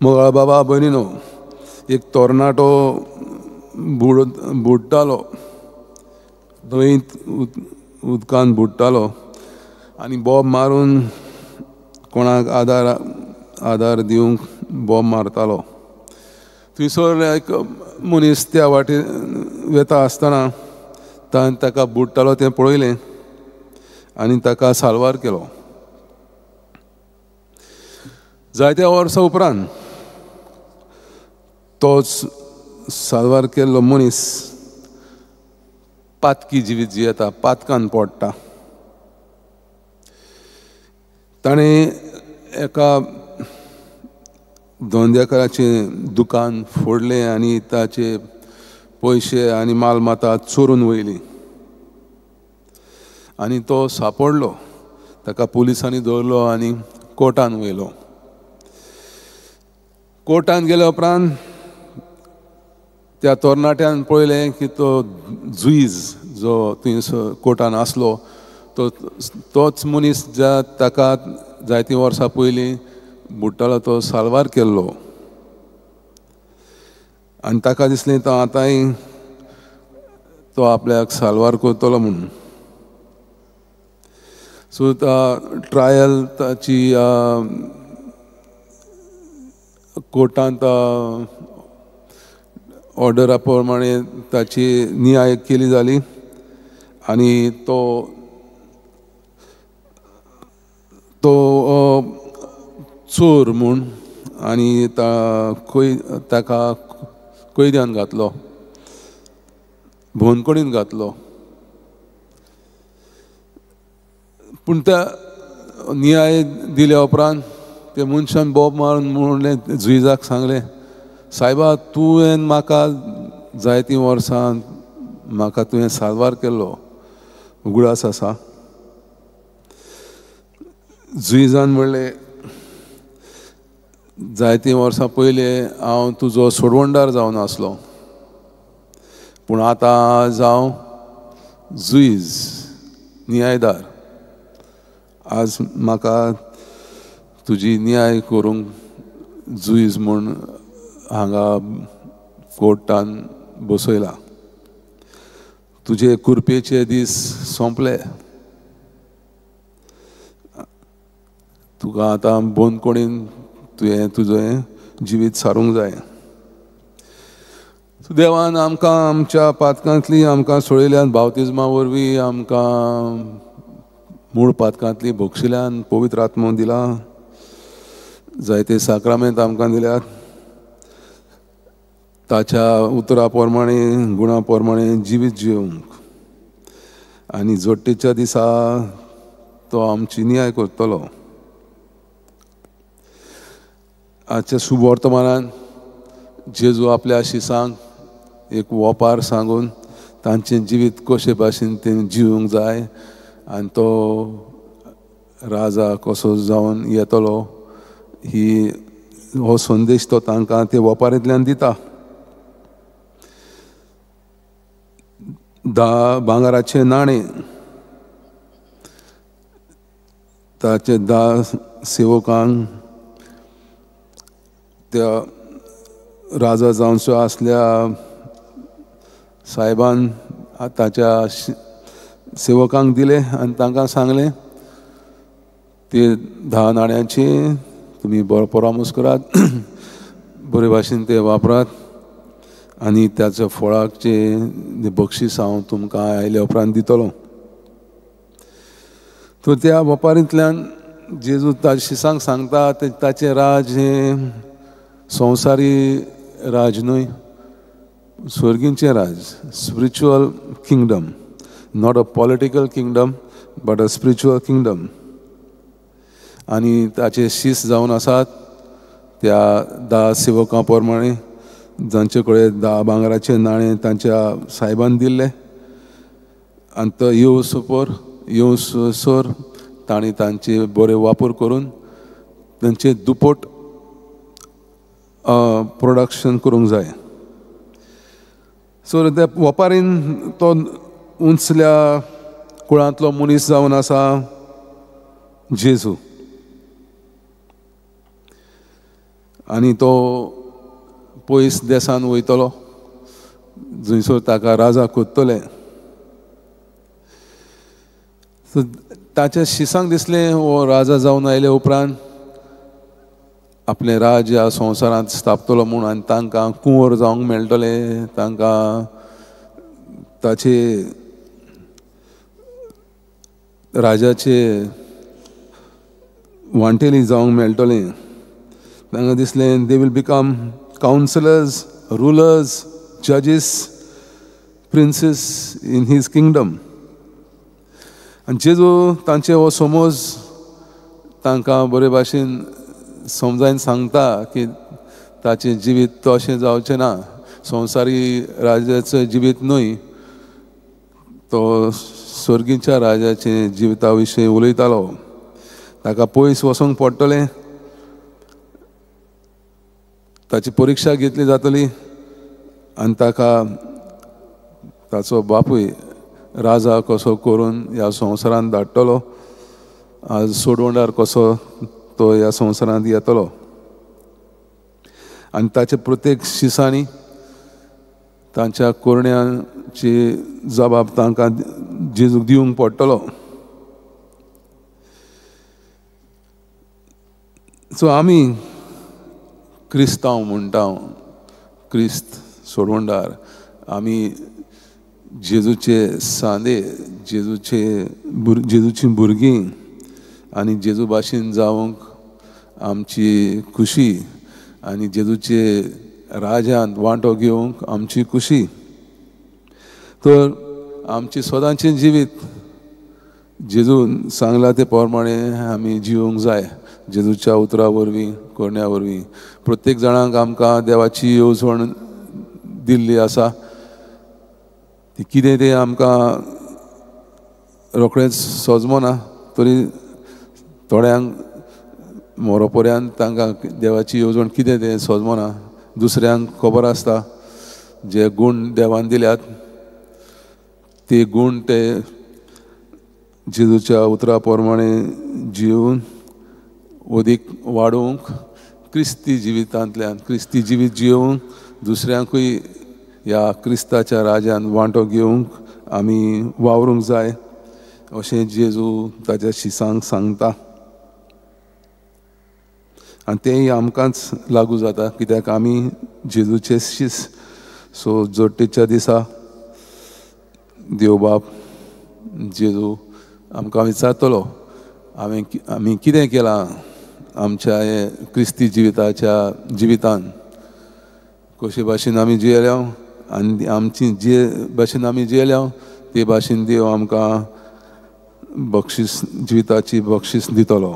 मोगाळ बाबा भयणीनो, एक तरणाटो बुडटालो, न्हंयत उदकान बुडटालो आनी बोब मारून कोणाक आदार दिवंक बोब मारतालो. थंयसर एक मनीस त्या वाटेन वेता आसतना ताणें ताका बुडटालो तें पळयलें आनी ताका साल्वार केलो. जायत्या वर्सां उपरांत तोच साल्वार केल्लो मनीस पातकी जिवीत जियेता, पातकान पडटा. ताणें एका धंद्याकाराचें दुकान फोडलें आनी ताचे पयशे आनी मालमत्ता चोरून वयली आनी तो सापडलो. ताका पुलिसांनी दवरलो आनी कोर्टान वयलो. कोर्टान गेल्या उपरांत त्या तरणाट्यान पळयलें की तो जुईज जो थंयसर कोर्टान आसलो तो तोच मनीस ज्या ताका जायतीं वर्सां पयलीं बुडटालो तो साल्वार केल्लो. आनी ताका दिसलें तो आतांय तो आपल्याक साल्वार करतलो म्हूण. सो ट्रायल ताची कोर्टांत ऑर्डरा प्रमाणे ताची न्याय केली जाली आनी तो तो चोर म्हूण आनी ताका कैद्यान घातलो, भोंवकडीन घातलो. पूण त्या न्याय दिल्या उपरांत त्या मनशान बोब मारून म्हणलें, जुईजाक सांगलें, सायबा तुवें म्हाका जायतीं वर्सां म्हाका तुवें साल्वार केल्लो, उगडास आसा. जुईजान म्हणलें, जायतीं वर्सां पयलीं हांव तुजो सोडवणदार जावन आसलो, पूण आतां जावं जुईज, न्यायदार. आज म्हाका तुजी न्याय करूंक जुईज म्हूण हांगा कोर्टान बसयला. तुजे कुरपेचे दीस सोंपले, तुका आतां बंदखणीन तुवें तुजें जिवीत सारूंक जाय. देवान आमकां आमच्या पातकांतली आमकां सोडयल्यान, बावतिज्मा वरवीं आमकां मूळ पातकांतली बक्षिल्यान पवित्र आत्मो दिला, जायते साक्रामेंत आमकां दिल्यात. ताच्या उतरा प्रमाणे गुणा प्रमाणे जिवीत जिवंक आनी जोडटेच्या दिसा तो आमची न्याय करतलो. आजच्या शुभवर्तमानान जेजू आपल्या शिसांक एक वोपार सांगून तांचें जिवीत कशे भाशेन तें जिवंक जाय आनी तो राजा कसो जावन येतलो ही हो संदेश तो तांकां ते वोपारींतल्यान दिता. 10 भांगराचे नाणे ताचे 10 सेवकांक त्या राजा जावचो आसल्या सायबान ताच्या सेवकांक दिले आनी तांकां सांगलें, ते 10 नाण्यांचे तुमी बरो परामर्श करात, बरे भाशेन ते वापरात आनी त्याच्या फळाचे बक्षीस हांव तुमकां आयल्या उपरांत दितलो. तर त्या वपारींतल्यान जेजू ताच्या शिसांक सांगता ताचें राज हें संवसारी राज न्हय, स्वर्गींचें राज, spiritual kingdom, not a political kingdom but a spiritual kingdom. आनी ताचे शीस जावन आसात त्या 10 सेवकां प्रमाणे जांचे कडेन 10 भांगराचे नाणे तांच्या सायबान दिल्ले आनी तो येवसर तांणी तांचे बरे वापर करून तांचे दुप्पट प्रोडक्शन करूंक जाय. सो त्या वपारीन तो उंचल्या कुळांतलो मनीस जावन आसा जेजू. आनी तो पयस देसान वयतलो जंयसर ताका राजा कोत्तले. सो ताच्या शिसांक दिसलें हो राजा जावन आयले उपरांत आपलें राज्य ह्या संवसारांत स्थापतलो म्हूण आनी तांकां कुंवर जावंक मेळटलें, तांकां ताचे राजाचे वांटेली जावंक मेळटलें. तांकां दिसलें they will become counsellors, rulers, जजीस, princes in his kingdom. आनी जेजू तांचे हो समज तांकां बरे भाशेन समजायन सांगता की ताचें जिवीत तो अशें जावचें ना, संवसारी राजाचें जिवीत न्हय, तो स्वर्गीच्या राजाचे जिविता विशीं उलयतालो. ताका पयस वचूंक पडटलें, ताची परिक्षा घेतली जातली आनी ताका ताचो बापूय राजा कसो करून ह्या संवसारांत धाडटलो, आज सोडवणार कसो तो ह्या संवसारांत येतलो. आनी ताचे प्रत्येक शिसांनी तांच्या करण्यांची जबाब तांकां जेजूक दिवंक पडटलो. सो आमी क्रिस्तांव म्हणटा, क्रिस्त सोडवणदार, आमी जेजूचे सांदे, जेजूचे जेजूची भुरगीं आनी जेजू भाशेन जावंक आमची खुशी आनी जेजूचे राजांत वांटो घेवंक आमची खुशी. तर आमची सदांचें जिवीत जेजून सांगलां ते प्रमाणे आमी जिवंक जाय, जेजूच्या उतरा वरवीं, करण्या वरवीं. प्रत्येक जाणांक आमकां देवाची येवजण दिल्ली आसा, ती कितें तें आमकां रोखडेंच सजमना, तरी थोड्यांक मोरो पर्यंत तांकां देवाची येवजण कितें तें सजमना, दुसऱ्यांक खबर आसता. जे गूण देवान दिल्यात ते गूण ते जेजूच्या उतरा प्रमाणे जिवन अदीक वाडोवंक, क्रिस्ती जिवितांतल्यान क्रिस्ती जिवीत जियोवंक, दुसऱ्यांकूय ह्या क्रिस्ताच्या राजान वांटो घेवंक आमी वावरूंक जाय अशें जेजू ताच्या शिसांक सांगता. आनी तेंय आमकांच लागू जाता कित्याक आमी जेजूचे शीस. सो जोडटेच्या दिसा देव बाप जेजू आमकां विचारतलो आमी कितें केलां आमच्या हे क्रिस्ती जिविताच्या जिवितान, कशे भाशेन आमी जियेल्या आनी आमची जे भाशेन आमी जियेल्या ते भाशेन देव आमकां बक्षीस, जिविताची बक्षीस दितलो.